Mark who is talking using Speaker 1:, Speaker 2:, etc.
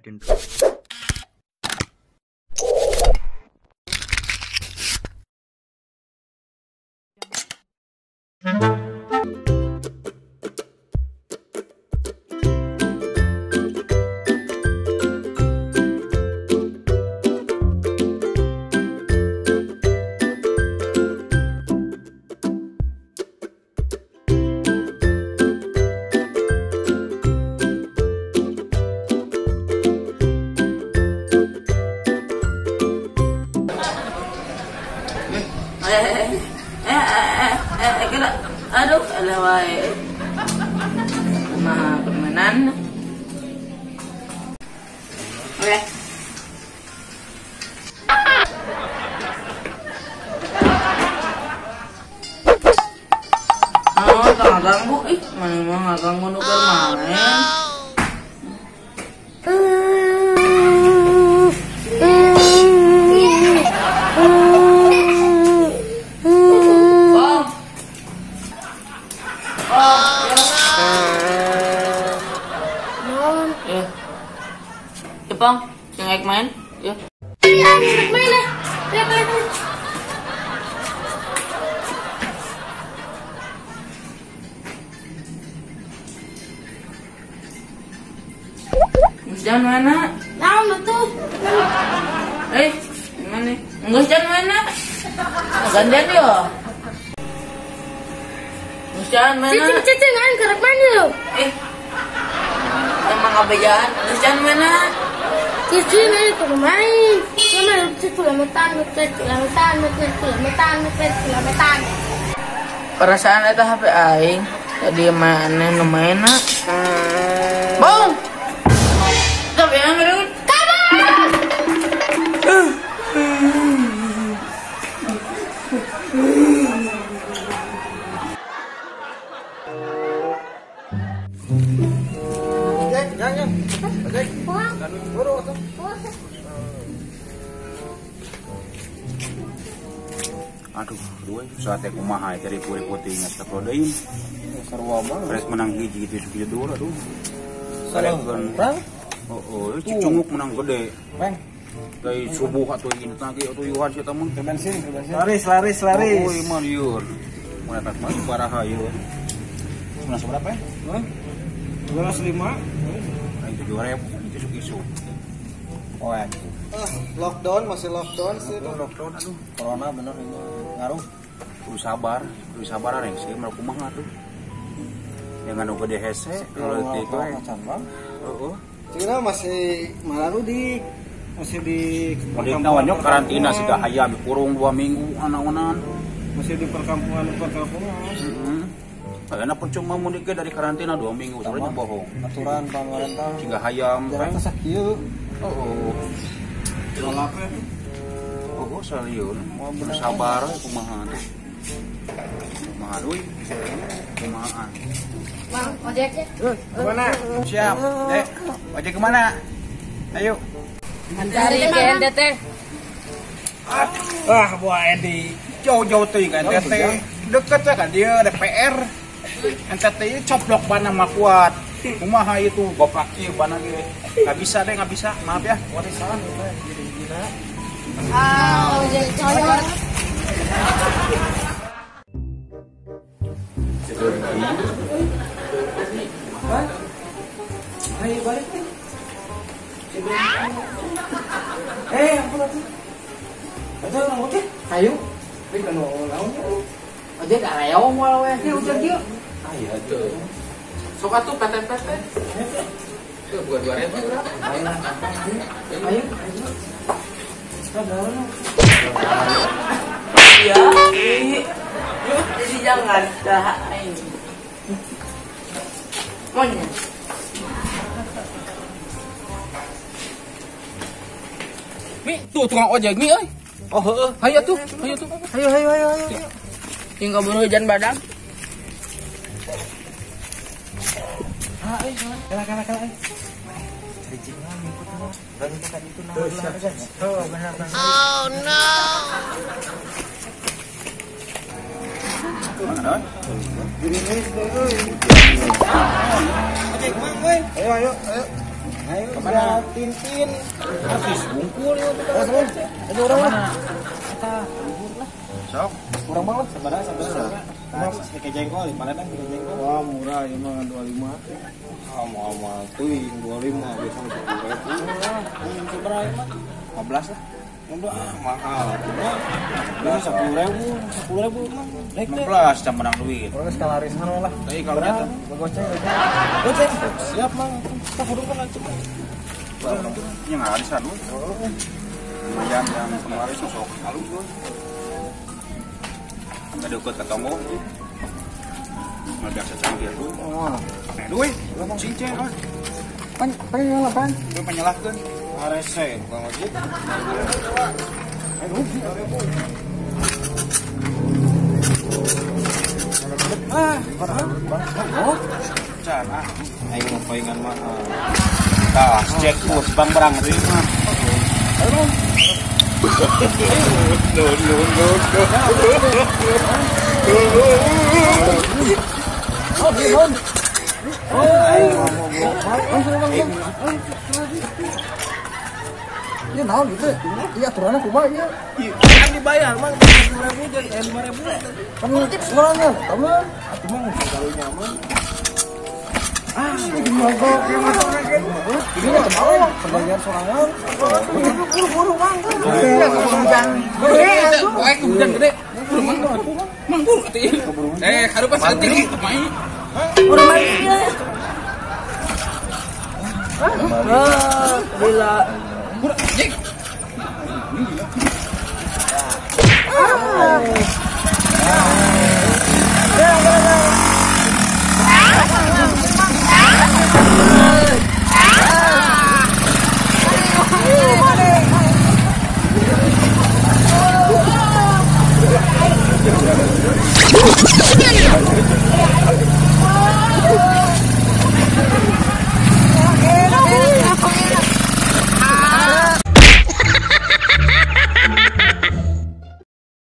Speaker 1: Intro.
Speaker 2: Aduh, alah wae. Sama permainan. Oke. Oh, tak ganggu ih, mana mah ganggu nu keur main. Bang, yang naik main, ya.
Speaker 3: Iya, main lah. Ya, main.
Speaker 2: Jangan mana?
Speaker 3: Nah, betul.
Speaker 2: Mana? Enggak jangan mana? Gantian yo. Jangan mana?
Speaker 3: Cicing, aing kerep main yo.
Speaker 2: Emang abejaan. Jangan mana?
Speaker 3: Cicing aing kerep main. Sama cicing lametan, lametan, lametan, lametan.
Speaker 2: Perasaan eta HP aing tadi mana nu main? Bong. Tapi yang ngerut.
Speaker 4: Aduh, dua saatnya kumaha cari puri-putihnya seprodein.
Speaker 5: Sarua banget.
Speaker 4: Rek menang hiji gitu segitu dua aduh.
Speaker 5: Salah.
Speaker 4: Oh, cicunguk menang gede.
Speaker 5: Peng.
Speaker 4: Dari subuh atau ini lagi atau yuhan sih teman.
Speaker 5: Bensin, bensin. Laris, laris, laris.
Speaker 4: Oh, iman yur. Mun eta mah baraha yur. Menang seberapa ya?
Speaker 5: 205.
Speaker 4: Aing 7.000 isuk-isuk.
Speaker 5: Oh ya. Lockdown masih lockdown sih itu.
Speaker 4: Lockdown aduh.
Speaker 5: Corona bener ini ngaruh.
Speaker 4: Kudu sabar reng sih mah kumaha tuh. Yang anu gede hese kalau itu heeh.
Speaker 5: Cina masih malarudik, masih di
Speaker 4: perkampungan karantina siga hayam dikurung 2 minggu anaonan.
Speaker 5: Masih di perkampungan.
Speaker 4: Heeh. Karena percuma mudik dari karantina 2 minggu sebenarnya bohong.
Speaker 5: Aturan pemerintah.
Speaker 4: Siga hayam
Speaker 5: jarak sakieu.
Speaker 4: Heeh.
Speaker 5: Malapnya.
Speaker 4: Oh, salieur. Mau sabar kumaha teh. Kumaha deui? Kumaha.
Speaker 3: Bang, ojek.
Speaker 4: Kemana? Siap. Dek, ojek kemana? Ayo.
Speaker 2: Dari ke NTT.
Speaker 4: Ah, buah Edi. Jauh-jauh tuh ke NTT. Deket ya kan dia ada PR. NTT ini coplok bana mah kuat. Kumaha itu goplak ieu bana ge. Enggak bisa deh, enggak bisa. Maaf ya.
Speaker 5: Warisan itu jadi gila.
Speaker 3: Ah, ojek colok.
Speaker 5: Ayo balik nih. Apa tadi? Ada orang ojek? Ayo. Tapi kalau lawannya
Speaker 2: ojek areo moal we.
Speaker 5: Ini ojek ieu.
Speaker 4: Aya tuh.
Speaker 2: Sok atuh PT-PT. Tuh bukan 2.000 urang.
Speaker 5: Ayo. Ayo. Sadar.
Speaker 2: Iya. Jadi jangan dah aing. Monyet.
Speaker 4: Mi, tuh tukang ojek mi euy. Oh heeh, hayu tuh, hayu tuh.
Speaker 5: Hayu hayu hayu hayu.
Speaker 2: Hingga kabur hujan badak.
Speaker 5: Ah, euy, kalah kalah kalah. Cari mah ngikut mah. Baru kan itu nah. Oh, benar benar.
Speaker 3: Oh no.
Speaker 4: Mana?
Speaker 5: Gini euy. Ojek mang euy. Ayo ayo ayo. Ayo kemana? Tintin. Artis bungkul ya. Ada orang mana? Kita libur lah.
Speaker 4: Sok.
Speaker 5: Kurang banget sebenarnya sebenarnya. Nah, kayak jengkol, di mana kan kayak jengkol?
Speaker 1: Wah, murah ini mah 25. Ah, mahal teuing 25 biasa 10.000.
Speaker 5: Seberapa mah?
Speaker 4: 15 lah.
Speaker 1: 15 mahal. Cuma 10.000, 10.000 mah.
Speaker 4: 15 jam menang duit.
Speaker 5: Orang sekalarisan lah.
Speaker 4: Tapi kalau nyata
Speaker 5: goceng. Goceng. Siap, Mang. Kita kudu kan cuma.
Speaker 4: Nya ngarisan lu. Lumayan yang kemarin sok halus lu. Ada deket ke tonggo. Nggak biasa canggih lu. Pakai duit. Cincin ah.
Speaker 1: Pan, pengen lah, pan.
Speaker 4: Lu penyalahkeun.
Speaker 1: Arese, Bang Ojek.
Speaker 5: Ah,
Speaker 4: oh. Can ah.
Speaker 1: Aing mau paingan mahal.
Speaker 4: Tah, cek tuh bang berang deui mah.
Speaker 1: Ayo.
Speaker 4: No no no no.
Speaker 1: Ini naon gitu? Iya aturannya kumaha ieu?
Speaker 5: Kan dibayar mah 10.000 jadi 5.000.
Speaker 1: Kan sorangan, teman.
Speaker 5: Atuh mah kalau nyaman.
Speaker 1: Ah, mogok ieu mah. Ini mah mau pembagian sorangan.
Speaker 3: Buru-buru mang. Hujan.
Speaker 2: Gede, poek hujan gede. Buru mang. Mang buru atuh. Eh, harupan saeutik main.
Speaker 3: Buru main ieu. Ah, gila.
Speaker 2: Buru, jek.
Speaker 3: Ah.